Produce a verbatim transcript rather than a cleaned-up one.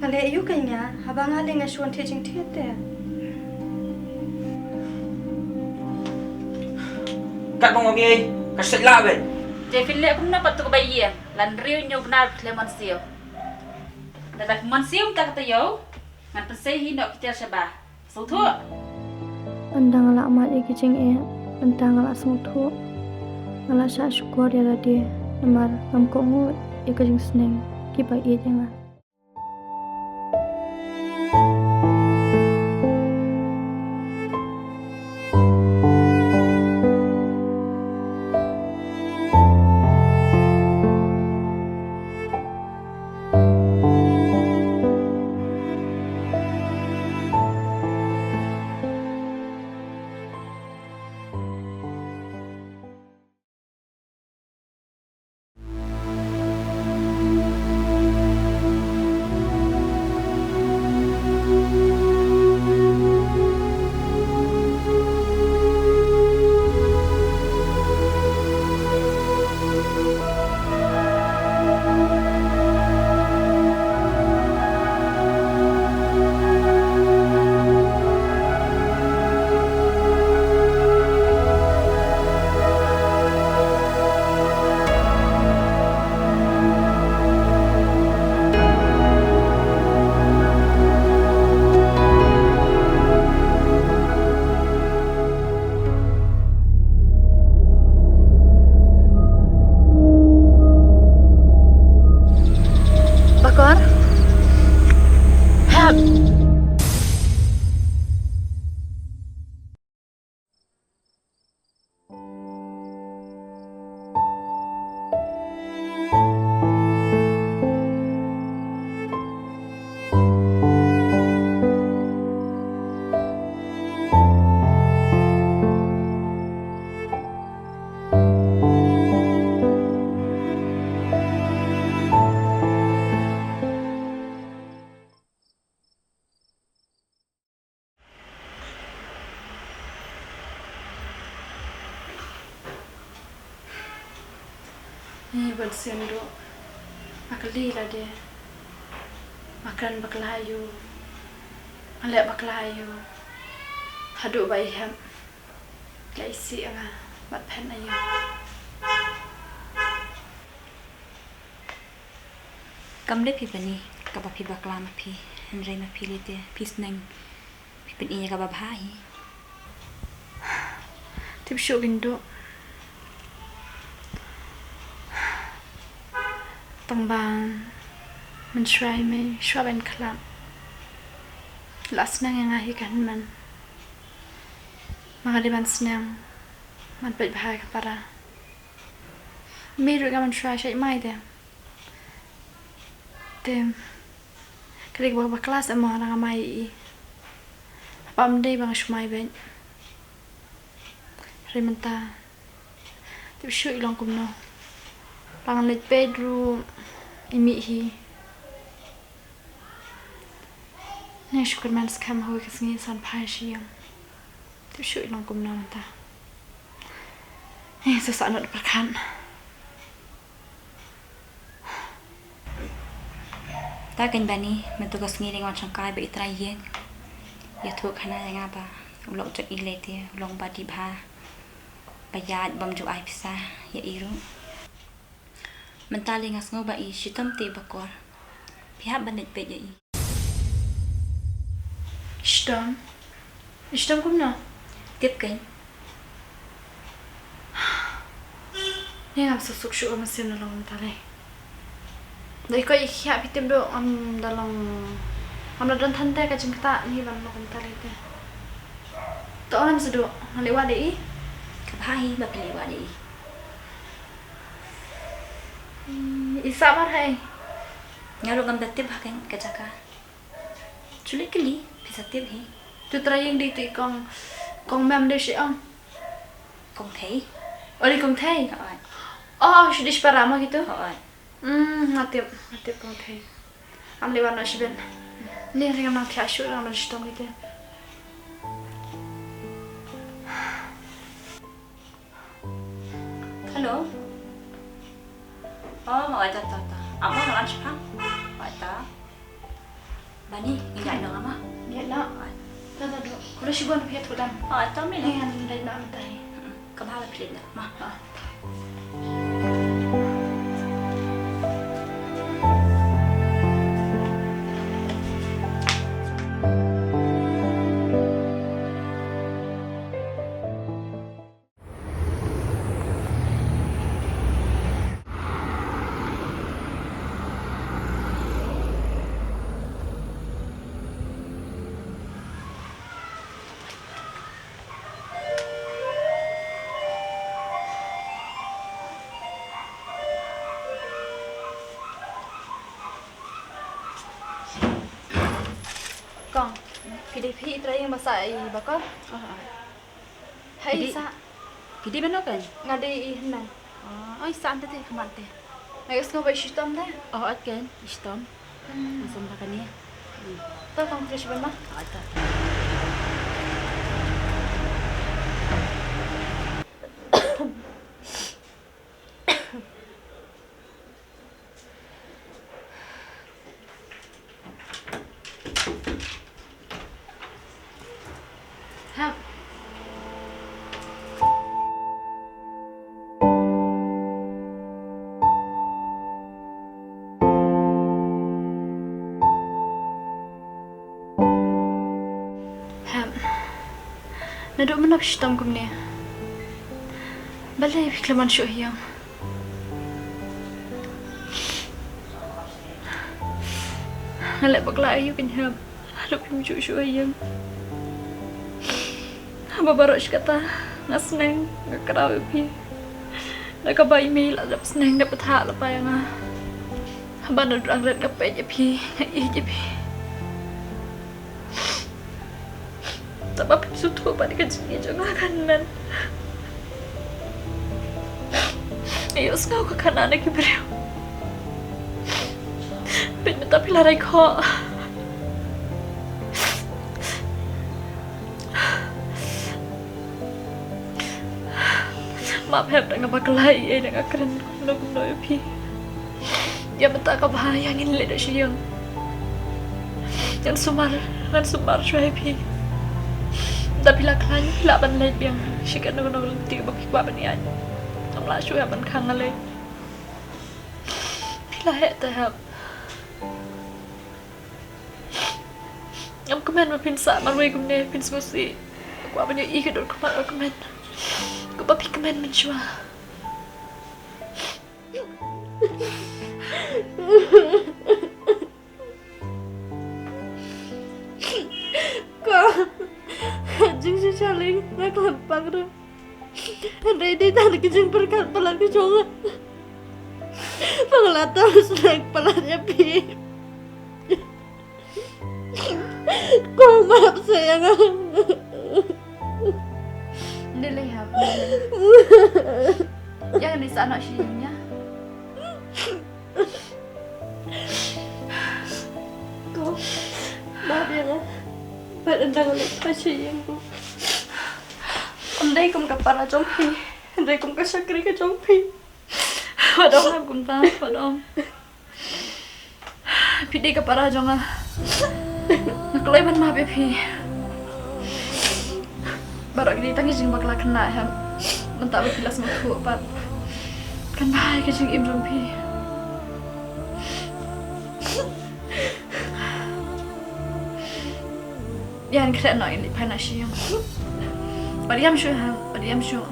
Leh ïu ka ïa nga, haba nga leh nga shu wan thied jingthied te. Kat ba ngong ei, ka shet lah beit. Te phin leh kumno pat tu kaba ïeng, lan riew ñiew bnai phi leh mon siew. Lada phi mon siew mynta ka taïew, ngan pynsei hi noh ki tiar shabar. Sngewthuh? Ynda nga la mad ïa ki jingeh, ynda nga la sngewthuh. Nga la shah shukor ïa lade, namar ngam kohnguh ïa ka jingsneng kiba ïeit ïa nga. Bakor? Help! Ni ban sien duh. Nga kylli lade. Nga kren bakla ïa u. Nga leh bakla ïa u. Haduh ba i hep. La isih ïa nga bad pynïeng ïa u. Kam dei phi bani kaba phi bakla ma phi, hynrei ma phi lei te phi sneng phi pynïeng ïa kaba bha hi. Tip shuh Gindu. Tang ba mynshwa i mei shuwa ban khlad la sneng ïa nga hi ka hynmen. Ma nga dei ban sneng ban peit bha ïa ka para. Mei ruh ka mynshwa shait mai te. Te ka dei kaba bakla sa mo, nga mai i. Hapdeng dei ba nga shu mai beit. Hynrei mynta tip shuh i long kumno. Ba ngan leit peit ruh i mih hi. Nga shu kyrmen skhem ha kawei ka sngi san phai sha ïing. Tip shuh i long kumno mynta. Eh, sa sah noh pyrkhat. Ta kein bani, mynta ka sngi dei nga wan shongkai ba i trai ïing. Ïathuh khana ïa nga ba u lok jong i lei te u long ba dih bha, ba ïaid bym ju ai pisa ïa i ruh. Mynta lei nga sngew ba i shitom te Bakor. Phi hap ban leit peit ïa i. Shitom? Shitom kumno? Tip kein. Ni ngam suk suk shuh ka mynsiem na long kumta lei. Da i koit i khiah phi tip duh ngam da long, ngam da don than te ka jingktah ni ban long kumta lei te. To ngam suk duh, nga leit wad ïa i. Ka bha hi ba phi leit wad ïa i. I sah mar hai. Nga ruh ngam da tip ha ka jaka. Shu leit kylli phi sa tip hi. Tu trai ïing dei tu i kong, kong mem dei shi ong. Kong Thei. Oh, dei kong Thei. Hooid. Oh, shu dei shipara mo kitu. Hooid. Hmm, nga tip, nga tip kong Thei. Ngam leit wan noh shibit. Ni ring ngam nang thiah shuh, ngam nang shitom kite. Hello. Oh, nga wan ta ta ta. Amo nga wan shipang. Wan ta. Bani, ngi ïaid noh ma. Ïaid noh. Ai. Ta ta duh. Khublei shibun phi ïathuh lang. Ah, ta mi. Ngan leit noh mynta hi. Mm-mm. Kaba la phi leit noh ma. Ah. Kong, phi dei phi trai ïing ba sah i ba kong? Ah, ah. Hai, phi dei, sa. Phi dei ban ong kan? Nga dei i hynmen. Oh, oi, sa ante te, khmat te. Nga ïohsngew ba i shitom te. Oh, ot kan, i shitom. Hmm. Nga sngewbha kane. Hmm. To kong, khublei shibun ma. Oh, to. Hep. Hep. Naduh mynno phi shitom kumne? Balei phi khlem wan shuh ha ïing? Nga leh bakla ïa phi Hep. Haduh phim ju shuh shuh ha ïing. Haba baroh shi katta nga sneng, nga kraw ïa phi. Da kaba i mei la dep sneng, dep bthah lypa ïa nga. Haba naduh dang rit nga peit ïa phi, nga ïeit ïa phi. Tangba phim sngewthuh pat ïa ka jingïeit jong nga ha ka hynmen. Nga ïohsngew ka khana na ki briew. Peit mynta phi la rai khoh. Map Hep, da nga bakla ei ei, da nga kren kumno kumno ïa phi. Ïa mynta ka bha, ïa ngin leit noh sha ïing. Ngan sumar, ngan sumar shuwa ïa phi. Da phi la khlaiñ, phi lah ban leit biang sha kano kano ka lynti kaba phi kwah ban ïaid. Ngam lah shuh ban khang lei. Phi la heh te Hep. Ngam kmen ba phin sah marwei kumne, phin sngewsih. Kwah ban ïohi ka dur khmat, ngam kmen. Kumba phi kmen mynshuwa. Ko, jingshisha lei nga khlem pang ruh. Hynrei dei tang da ka jingpyrkhat palat ka jong nga ba nga la tang sneng palat ïa phi. Ko, map seh ïa nga. Ym dei lei Hep, ym dei lei. Ïa ngin sa noh sha ïing ïa. Ko, map ïa nga. Bad ynda nga leit phai sha ïing ko, ym dei kum ka para jong phi, hynrei kum ka shakri ka jong phi. Wat ong Hep kumta, wat ong. Phi dei ka para jong nga. Nga kloi ban map ïa phi. Baroh ki dei tang ki jingbakla khynnah Hep. Mynta ba phi la sngewthuh pat, kan bha ïa ka jingim jong phi. Ïa, ngin khreh noh, ngin leit phai noh sha ïing. Bad ïam shuh Hep, bad ïam shuh.